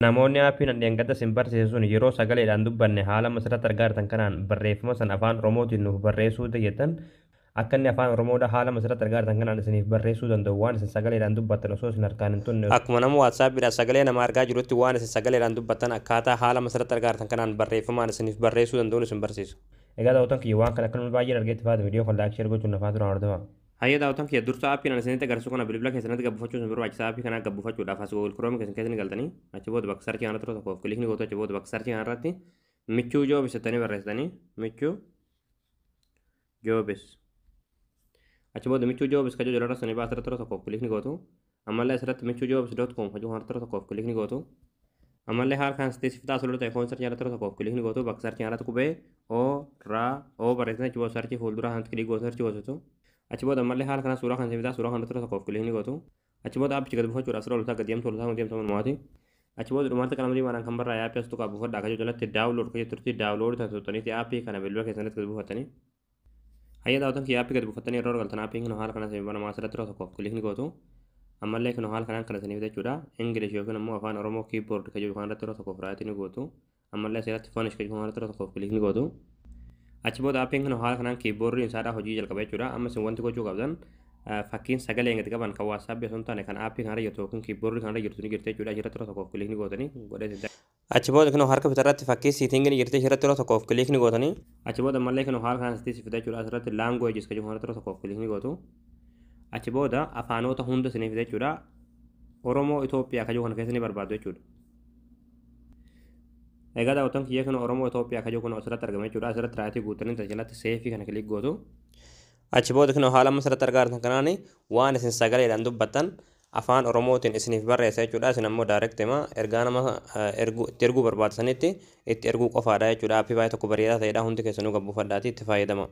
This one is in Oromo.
Namoonni aappiin dheengadda isin barsiise sun yeroo sagaleedhaan dubbanne haala asirratti argaa jirtan kanaan barreeffama sana Afaan Oromootiin nuuf barreessuu jettan, akka inni Afaan Oromoodha haala asirratti argaa jirtan kanaan isiniif barreessuu danda'u, waan isin sagaleedhaan dubbattan osoo isin harkaan hin tunne. Akkuma nama WhatsAppiidhaan sagalee nama argaa jirutti, waan isin sagaleedhaan dubbattan akkaataa haala asirratti argaa jirtan kanaan barreeffamaan isiniif barreessuu danda'uun isin barsiisa. Egaa daawwattoon kiyya, waan kana akka namni baay'een argeetti faata viidiyoo kan like, share gochuun nafaa turan hordofaa. Hayya daawwattoon kiyya, dursa aappiin ani isinitti agarsiisu kana bilbila keessanitti gabbuufachuu isin barbaachisa. Aappii kana gabbuufachuudhaaf as Google Chrome keessan keessa ni galtanii, achi booda bakka search kanarratti yeroo tokkoof click ni gootu. Achi booda bakka search kanarratti Michuu Jobs jettanii barreessitanii, Michuu Jobs. Achi booda Michuu Jobs kajoo jalarra sanii baasirratti yeroo tokkoof click ni gootu. Ammallee asirratti michuujobs.com kajoo kanarratti yeroo tokkoof click ni gootu. Ammallee haala kan sitti siif taasisu ta'e foon search kanarratti yeroo tokkoof click ni gootu. Bakka search kanarratti qubee O R O barreessitanii, achi booda search fuuldura kanatti click gootu, search gootu. Achi booda ammallee haala kana suuraa kan siif ta'a, suuraa kanarratti yeroo tokkoof click ni gootu. Achi booda aappichi gad buufachuudhaaf sirra oltaa gad deemtu, oltaa deemtu manumaati. Achi booda dhumaatti qalama diimaadhaan kan barraa'e aappii as tuqaa buufadhaa kajoo jalatti download kajoo turti, download tan tuqxaniiti aappii kana bilbila keessanitti gad buufattanii. Hayya daawwattoon kiyya, aappii gad buufattanii yeroo galtan aappiin kun haala kana isin banamaa, asirratti yeroo tokkoof click ni gootu. Ammallee kun haala kanaan kan isiniif jechuudha. English yookiin immoo Afaan Oromoo keyboard kajoo kanarratti yeroo tokkoof right ni gootu. Ammallee asirratti finish kajoo kanarratti yeroo tokkoof click ni gootu. Achi booda aappiin kun haala kanaan keyboardiin isaadhaa hojii jalqaba jechuudha. Amma isin wanti gochuu qabdan, fakkiin sagalee gadi qaban kan WhatsAppii osoo hin taane kan aappii kanarra jirtu yookiin keyboardii kanarra jirtu ni jirti jechuudha. Achirratti yeroo tokkoof click ni gootanii godhee. Achi booda kun harka bitarratti fakkii settingii ni jirti, achirratti yeroo tokkoof click ni gootanii. Achi booda ammallee kun haala kanaan sitti fida jechuudha. Asirratti languages kan jedhu kanarratti yeroo tokkoof click ni gootu. Achi booda afaanota hunda isiniif fida jechuudha. Oromoo Itoophiyaa kan jedhu kana keessa ni barbaadu jechuudha. Egaa daawwattoon kiyya, kun Oromoo Itoophiyaa kan jedhu kun asirratti argama jechuudha. Asirratti right guutanii jalatti save kana click gootu. Achi booda kun haala amma asirratti argaa jirtan kanaan waan isin sagaleedhaan dubbattan Afaan Oromootiin isiniif barreessa jechuudha. Isin ammoo direct hima ergaa nama itti erguu barbaadsanitti itti erguu qofaadha jechuudha. Aappii baay'ee tokko bareedaa ta'edha. Hundi keessanuu gabbuufadhaatii itti fayyadama.